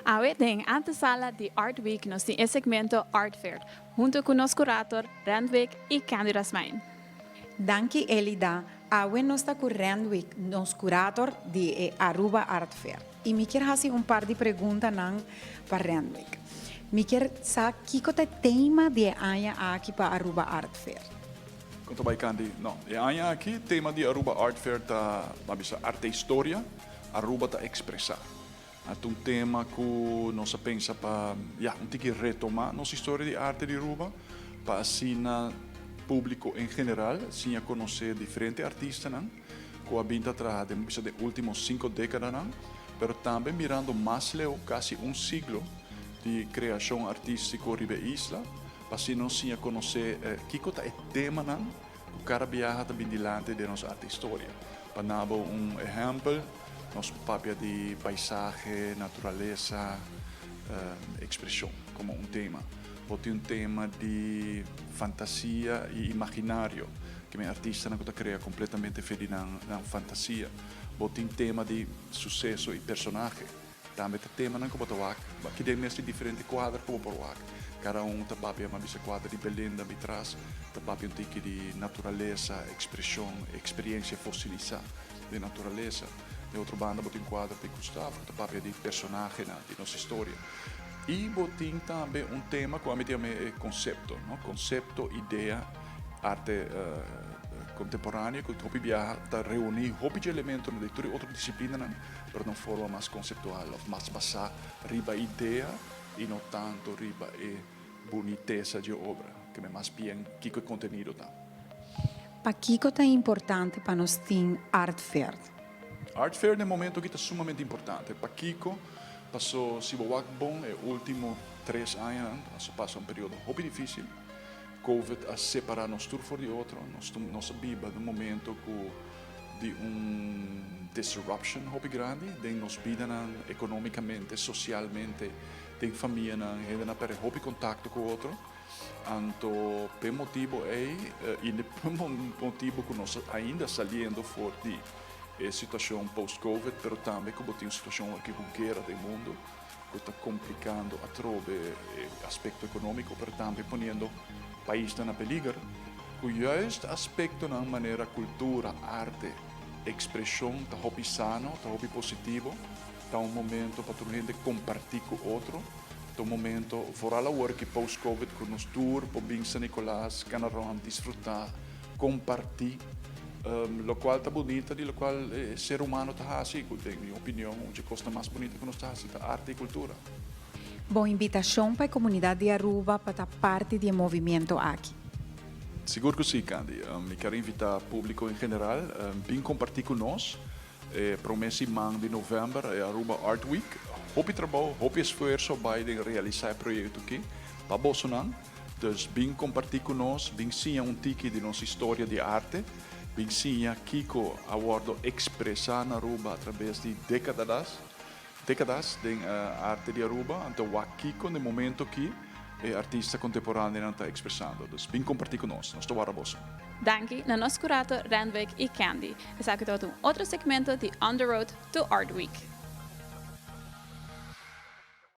Awe den antesala di Art Week nos tin e segmento Art Fair, hunto cu nos curator Randwick y Candy Rasmijn. Danki, Elida. Awe nos ta cu Randwick, nos curator di e Aruba Art Fair. Y mi kier haci un par di preguntanan pa Randwick. Mi kier sa kico ta e tema di e aña aki pa Aruba Art Fair. Con ta bay, Candy? No, e aña aki, tema di Aruba Art Fair ta, ban bisa, arte historia, Aruba ta expresa. Ta un tema cu nos a pensa pa, ja, un tiki retoma nos historia di arte di Aruba, pa asina publico en general siña conoce diferente artistanan cu a bin ta traha den, bisa, de ultimo 5 decadanan, pero tambe mirando mas leu, casi un siglo di creacion artistico riba e isla, pa asina nos siña conoce kico ta e temanan cu cada biaha ta bin dilanti den nos arte historia. Pa nabo un ehempel, nos papia di paisahe, naturalesa, expresion como un tema. Bo tin un tema di fantasia y imaginario, cu mi artistanan cu ta crea completamente for di nan fantasia. Bo tin tema di suceso y personahe. Tambe ta temanan cu bo ta wak. Aki den mes tin diferente cuadro cu bo por wak. Cada un ta papia, m'a bisa, cuadro di Belinda mitras, ta papia un tiki di naturalesa, expresion, experiencia fosilisa di naturalesa. Di otro banda bo tin cuadro di Gustav cu ta papia di personahenan di nos historia. Y bo tin tambe un tema cu ami ta yama e concepto, no? Concepto, idea, arte contemporaneo cu hopi biaha ta reuni hopi dje elementonan di tur e otro disciplinanan, pero den un forma mas conceptual of mas basa riba idea y no tanto riba e bunitesa dje obra, cu ta mas bien kico e contenido ta. Pakico ta importante pa nos tin Art Fair? Art Fair den momento aki ta sumamente importante. Pakico? Paso si bo wak bon e ultimo 3 aña, a pasa un periodo hopi dificil. Covid a separa nos tur for di otro. Nos a biba den un momento cu di un disruption hopi grandi den nos bidanan economicamente, socialmente, den famianan, hendenan a perde hopi contacto cu otro. Anto, p'e motibo ey, y p'e motibo cu nos ainda saliendo for di e situacion post-Covid, pero tambe cu bo tin un situacion aki cu guera den mundo, cu ta complicando atrobe e aspecto economico, pero tambe poniendo paisnan na peliger, cu juist aspectonan manera cultura, arte, expresion ta hopi sano, ta hopi positivo, ta un momento pa tur hende comparti cu otro, ta un momento, vooral awor cu post-Covid, cu nos tur por bin San Nicolas, cana rond, disfruta, comparti, locual ta bunita di locual e ser humano ta haci, cu den mi opinion, un di e cosnan mas bunita cu nos ta haci ta arte y cultura. Bo invitacion pa e comunidad di Aruba pa ta parti di e movimento aki? Sigur cu si, Candy. Mi kier invita publico en general, bin comparti cu nos e prome siman di november, e Aruba Art Week. Hopi trabou, hopi esfuerso bay den realisa e proyecto aki pa bosonan. Dus bin comparti cu nos, bin siña un tiki di nos historia di arte, bin siña kico a wordo expresa na Aruba a traves di decadas, decadas den arte di Aruba, anto wak kico den momento aki e artista contemporaneonan ta expresando. Dus bin comparti cu nos, nos ta warda boso. Danki na nos curator Randwick y Candy. Esaki ta un otro segmento di On the Road to Art Week.